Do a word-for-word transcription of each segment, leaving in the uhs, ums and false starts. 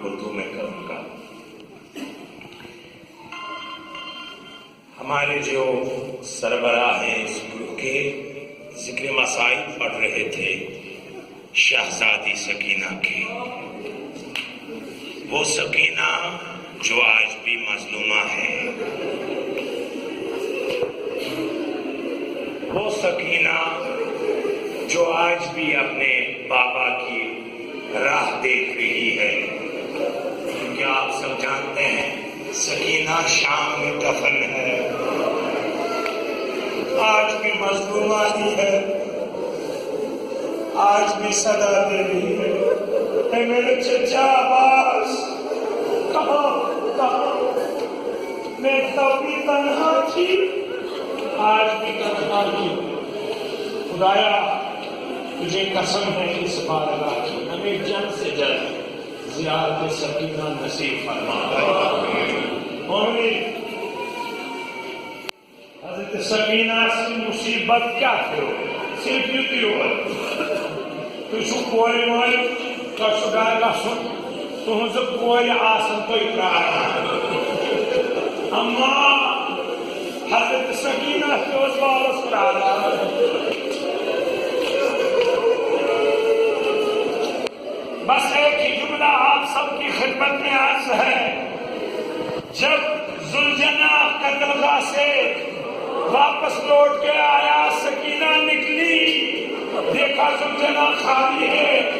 اردو میں کروں گا۔ ہمارے جو سربراہ ہیں اس گروپ کے، ذکر مسائل پڑھ رہے تھے شہزادی سکینہ کے، وہ سکینہ جو آج بھی مظلومہ ہے، وہ سکینہ جو آج بھی اپنے بابا کی راہ دیکھ رہی ہے، کیونکہ آپ سب جانتے ہیں سکینہ شام میں دفن ہے، آج بھی مظلومہ ہی ہے، آج بھی صدا دے رہی ہے، اے میرے چچا عباس، کہاں، کہاں؟ میں تب بھی تنہا تھی، آج بھی تنہا ہی۔ خدایا، تجھے قسم ہے اس بارگاہ کی، ہمیں جلد سے جلد زیارت سکینہ نصیب فرما۔ آمین۔ حضرت سکینہ سٕنٛز مصیبت کیٛاہ تہِ ٲس، صرف یُتُے یوت۔ تُہۍ چھِو کورِ مٲلۍ، تۄہہِ چھُ گرٕ گژھُن، تُہٕنٛزٕ کورِ آسن تۄہہِ پرٛاران۔ اما حضرت سکینہ تہِ ٲس بابس پرٛاران۔ بس ایک ہی جملہ آپ سب کی خدمت میں عرض ہے، جب زلجناح قتل گاہ سے واپس لوٹ کے آیا، سکینہ نکلی، دیکھا زلجناح خالی ہے۔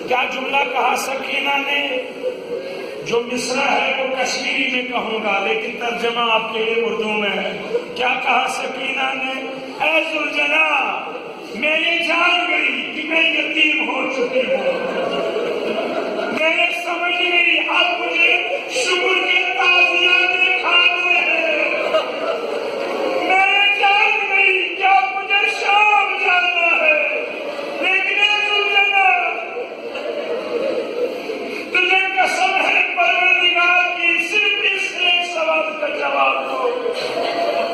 کیا جملہ کہا سکینہ نے؟ جو مصرع ہے وہ کشمیری میں کہوں گا، لیکن ترجمہ آپ کے لیے اردو میں ہے۔ کیا کہا سکینہ نے؟ اے زلجناح، میں یہ جان گئی کہ میں یتیم ہو چکی ہوں۔ میں یہ سمجھ گئی، اب مجھے شکر کے تعزیہ میں کھانے ہیں۔ میں یہ جان گئی کہ اب مجھے شام جانا ہے۔ لیکن اے زلجناح، تجھے قسم ہے پروردگار کی، صرف اس ایک سوال کا جواب دو۔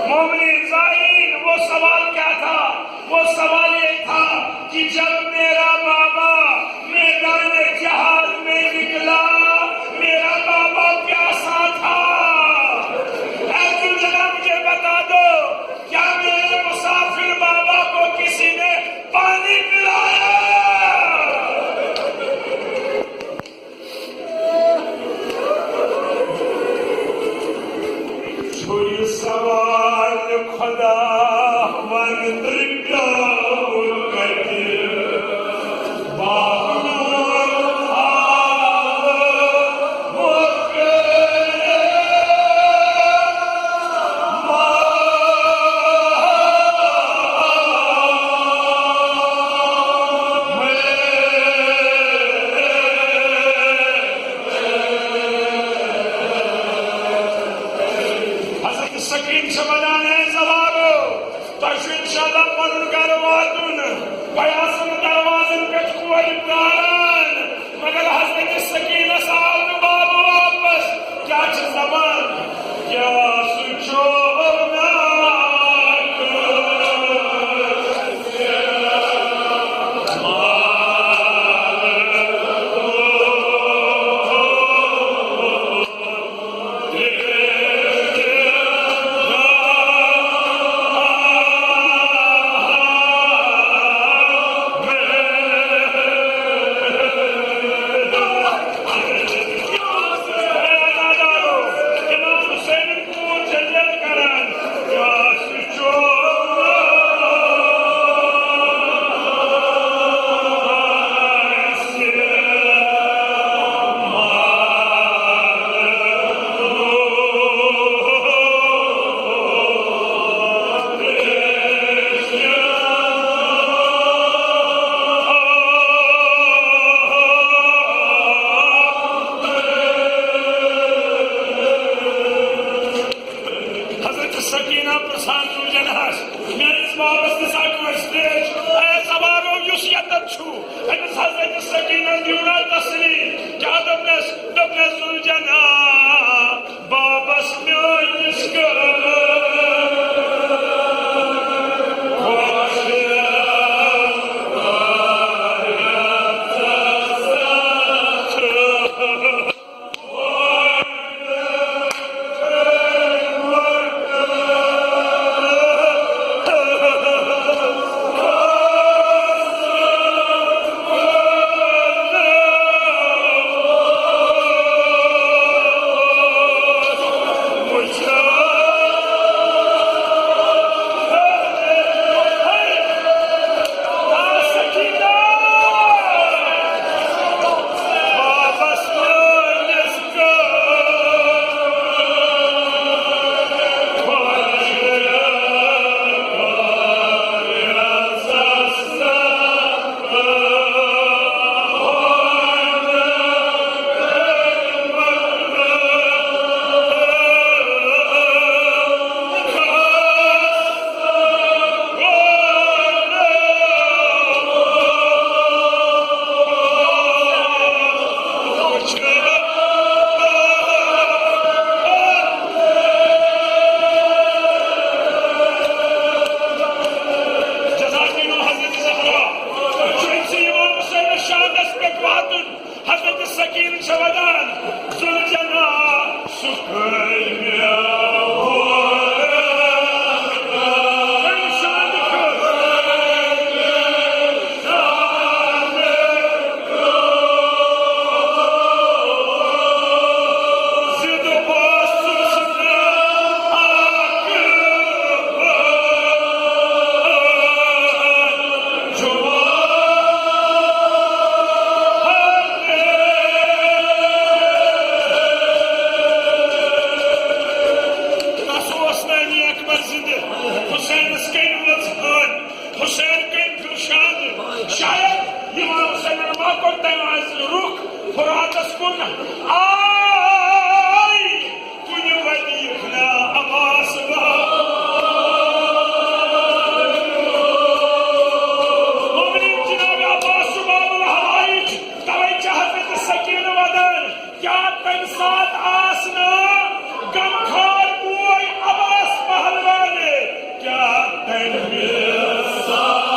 مومنین، زائرین، وہ سوال کیا تھا؟ وہ سوال یہ تھا کہ جب میرا بابا میدان جہاد میں نکلا، میرا بابا پیاسا تھا۔ اے زلجناح، مجھے بتا دو، کیا میرے مسافر بابا کو کسی نے پانی پلایا؟ چھُ یہِ سوال خۄداوند رِکاوُن کتہِ؟ باہُر آو موقعے۔ حضرت سکین چھِ ونان، اے زوالو، تۄہہِ چھُ انشاءاللہ پنُن گرٕ واتُن۔ تۄہہِ آسن دروازن پٮ۪ٹھ کورِ پراران۔ مگر حضرت سکینس آو نہٕ بابہٕ واپس۔ کیٛاہ چھِ زبان؟ کیٛاہ سُہ چوبناک؟ حضرت سکینہ پرژھان زُلجناحس، میٲنِس بابس دِژا کٲنٛسہِ تریش؟ اے زوالو، یُس ییٚتٮ۪تھ چھُ، أمِس حضرت سکینہ دیُن نا تسلی۔ کیٛاہ دوٚپنس؟ دوٚپنس، زُلجناح، بابس میٲنِس کر خۄش۔ حسین کٔمۍ پھِر شانہٕ۔ شاید امام حسینن ما کوٚر تمہِ آیہِ رُخ فراتس کُن۔ آے کُنہِ ودیخ نا عباس باب۔ مومنین جناب عباس باب الحوائج، توے چھِ حضرت سکینہ ودان۔ کیا تمہِ ساتہٕ آس نہٕ غمخار بوے عباس پہلوان؟ کیا تمہِ ساتہٕ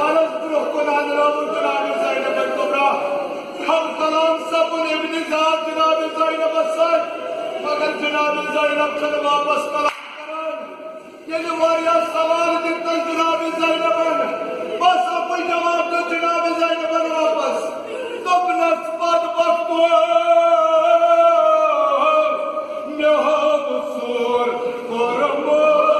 عرض برونٛہہ کُن انناوُن جناب زینب کبریٰ۔ ہم کلام سپُد ابن زیاد جناب زینبس سۭتۍ، مگر جناب زینب چھنہٕ واپس کلام کران۔ ییٚلہِ واریاہ سوال دِتنس جناب زینبن، بس اکُے جواب دیُت جناب زینبن واپس۔ دوٚپنس، "بدبختو، مےٚ ہاو ژوٗر کوٚرمُت۔"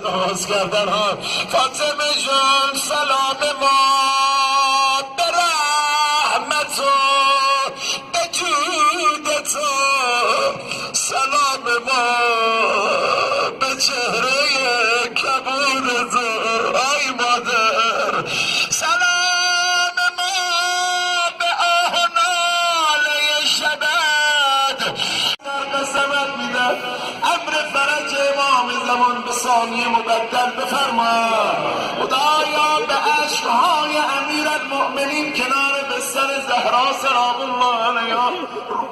نماز کردن ها. فاطمه جان، سلام ما به رحمت و به جود تو، سلام ما به چهره کبود تو، آی مادر، سلام ما به آه و ناله شبت. قسمت می‌ده، امر فرج امام زمان به ثانیه مبدل بفرما. خدایا، به اشک‌های امیرالمؤمنین کنار بستر زهرا سلام الله علیها،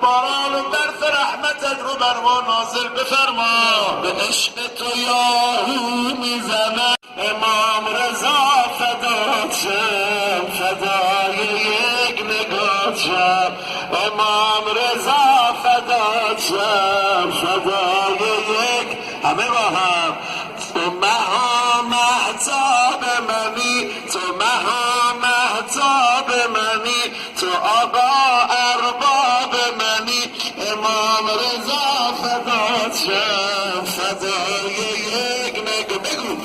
باران و برف رحمتت رو بر ما نازل بفرما. به عشق تو یاهو می‌زنم. امام رضا فدات شم، فدای یک نگات شم. امام رضا فدات شم، فدای یک، همه با هم. تو مها مهتاب منی، تو مها مهتاب منی، تو آقا ارباب منی. امام رضا فدات شم، فدای یک نگاه، بگو.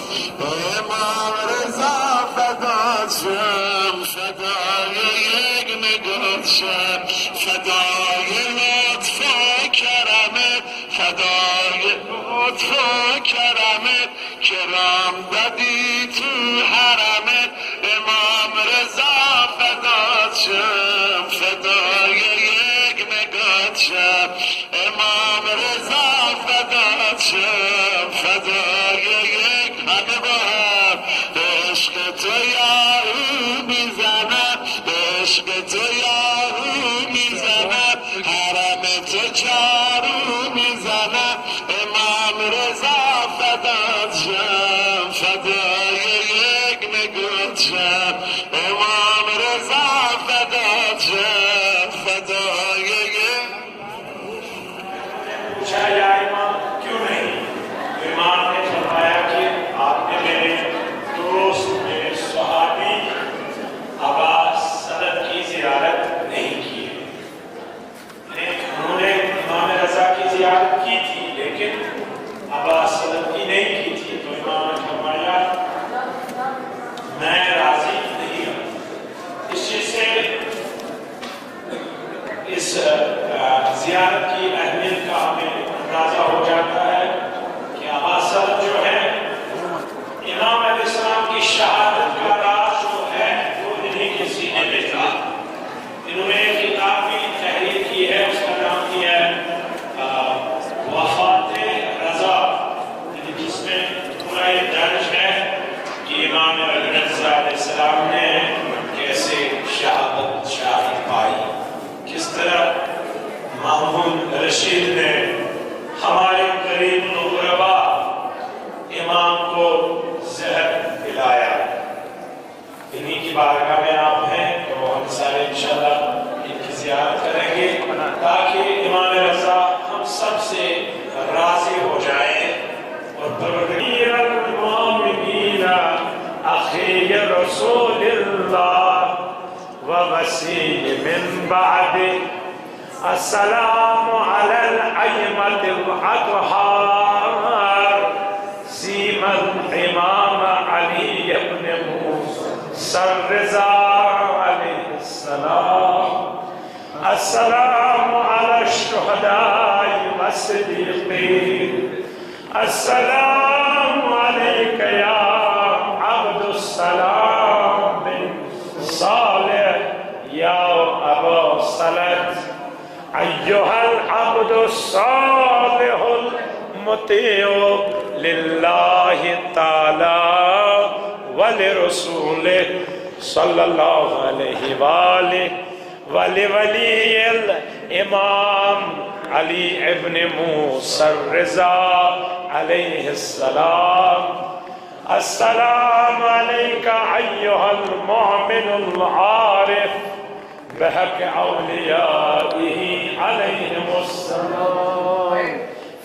امام رضا فدات شم، فدای یک نگاه شم، فدای لطف و کرمت، فدای لطف و کرمت، کرم دادی تو حرمت. امام رضا فدات شم، فدای یک نگات شم. امام رضا فدات شم، فدای یک، همه با هم. به عشق تو یاهو می‌زنم، به عشق تو یاهو می‌زنم، حرم تو جارو می‌زنم. امام رضا فدات شم، فدای یک نگات شم. امام رضا فدات شم، فدای یک. پوچھا جائے، امام کیوں نہیں؟ تو امام نے فرمایا کہ آپ نے میرے دوست، میرے صحابی ابا سند کی زیارت انشاءاللہ ان کی زیارت کریں گے، تاکہ امام رضا ہم سب سے راضی ہو جائیں اور پروردگار المؤمنین اخی رسول اللہ و وصی من بعد، السلام علی الائمة الاطهار، سیما الامام علی ابن موسی الرضا علیہ السلام، السلام علی الشهداء والصدیقین، السلام علیک یا عبد السلام بن صالح، یا ابا صلت، ایها العبد الصالح المطیع لله تعالی ولرسوله صلی الله علیه و آله، ولولی الامام علی ابن موسی الرضا علیه السلام، السلام علیک ایها المؤمن العارف بحق اولیائه علیهم السلام،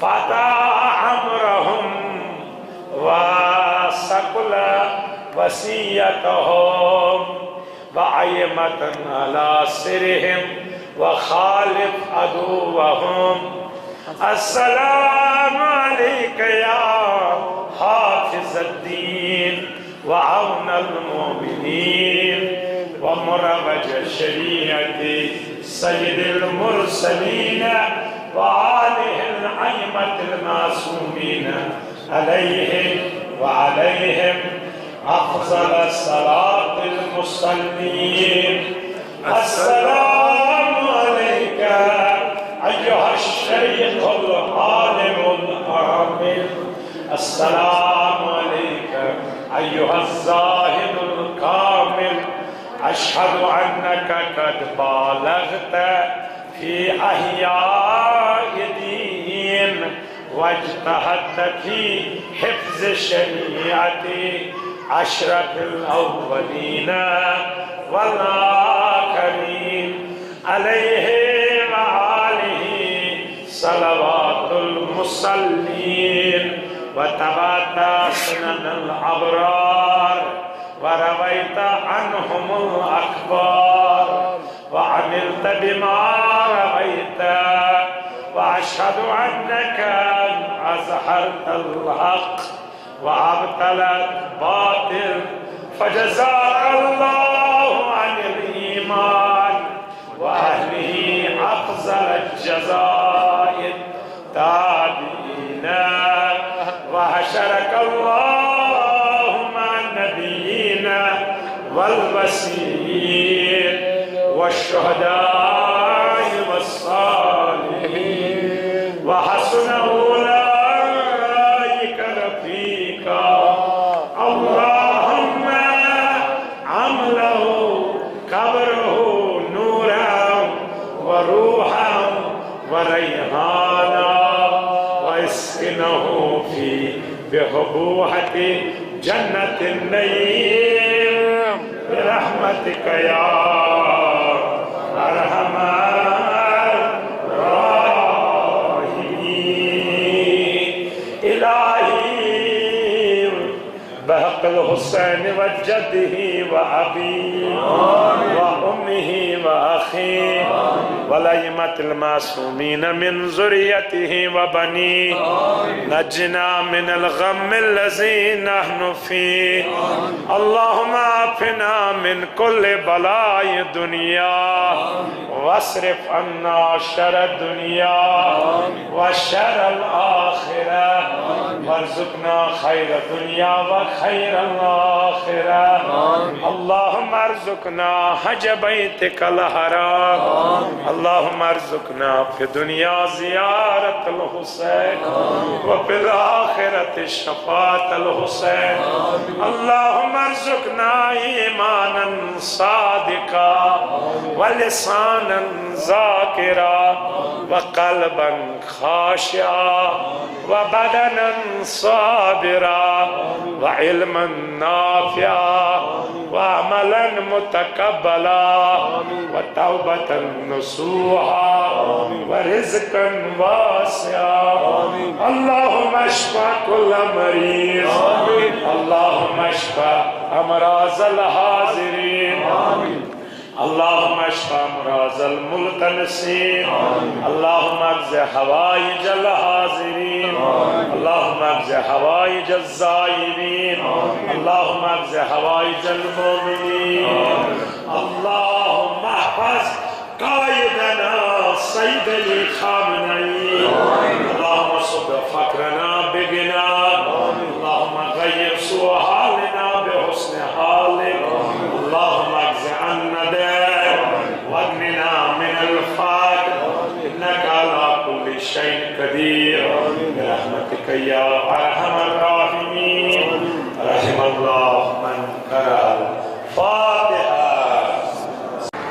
فاطع امرهم وثقل وصیتهم، وأئمة على سرهم وخالف عدوهم. السلام عليك يا حافظ الدين وعون المؤمنين ومروج شريعة سيد المرسلين وآله الأئمة المعصومين عليه وعليهم أفضل صلاة المصلين. السلام عليك أيها الشيخ العالم العامل. السلام عليك أيها الزاهد الكامل. أشهد أنك قد بالغت في إحياء الدين واجتهدت في حفظ شريعة أشرف الأولين والآخرين، عليه وآله صلوات المصلين، وتبعت سنن الأبرار، ورويت عنهم الأخبار، وعملت بما رويت، وأشهد أنك أظهرت الحق وأبطلت الباطل، فجزاك الله عن الإيمان وأهله أفضل الجزاء التابعين، وحشرك الله مع النبيين والوصيين والشهداء والصالحين وحسن أولئك رفيقا. اللهم املأ قبره نورا وروحا وريحانا واسكنه في بحبوحة جنة النعيم برحمتك يا أرحم الراحمين. إلهي بحق الحسين وجده وأبيه وأمه وأخيه والأئمة المعصومين من ذريته وبنيه، نجنا من الغم الذي نحن فيه. اللهم عافنا من كل بلاء الدنيا واصرف عنا شر الدنيا وشر الآخرة، وارزقنا خير الدنيا وخير الآخرة. اللهم ارزقنا حج بيتك الحرام. اللهم ارزقنا في الدنيا زيارة الحسين وفي الآخرة شفاعة الحسين. اللهم ارزقنا إيمانا صادقا ولسانا ذاكرا وقلبا خاشعا وبدنا صابرا وعلما نافعا وعملا متقبلا وتوبة نصوحا ورزقا واسعا. اللهم اشف كل مريض. اللهم اشف أمراض الحاضرين. اللهم اشف أمراض الملتمسين. اللهم اقض حوائج الحاضرين. اللهم اقض حوائج الزائرين. اللهم اقض حوائج المؤمنين. اللهم احفظ قائدنا سيد علي خامنه‌ای. اللهم صب فقرنا بغنى. اللهم غير سوء حالنا بحسن حالك. اللهم اقض عنا الدين واغننا من الفقر، إنك على كل شيء قدير، برحمتك يا أرحم